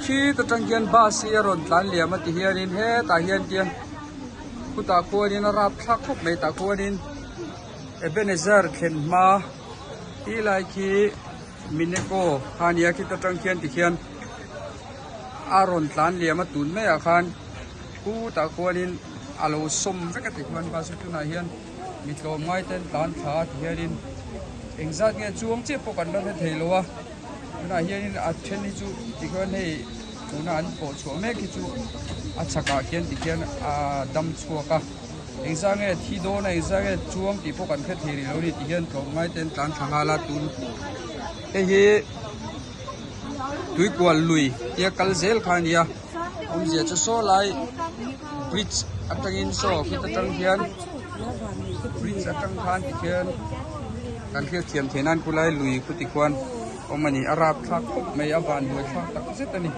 Khit atang khian bus hi a rawn tlan liam a ti hianin hetah hian tian khutah khuanin a rapthlak khawp mai tah khuanin Ebenezer thlen hma ti lai khi Mineco kha a nia khit atang khian tikhian a rawn tlan liam a tun maiah khan khutah khuanin a lo sawm vek a ti khuan bus chu tunah hian mi tlawm ngai te an tlan thla a ti hianin engzat nge chuang chiah pawh kan la hre thei lo a tunah hianin a then hi chu tikhian hei tuna an pawh chhuah mek hi chu a chhakah khian tikhian a dam chhuak a engzah nge thi dawn a engzah nge chuang tih pawh kan hre thei rih lo a ni ti hian tlawm ngai te an tlan thla nghal a tun hei hi tuikual lui tia kal zel kha a ni a awmzia chu saw lai bridge atangin saw khit atang hian bridge atang khan tikhian kan hriat thiam theih nan khulai lui khu tikhuan awm a ni a rapthlak khawp mai a van buai thlak tak zet a ni.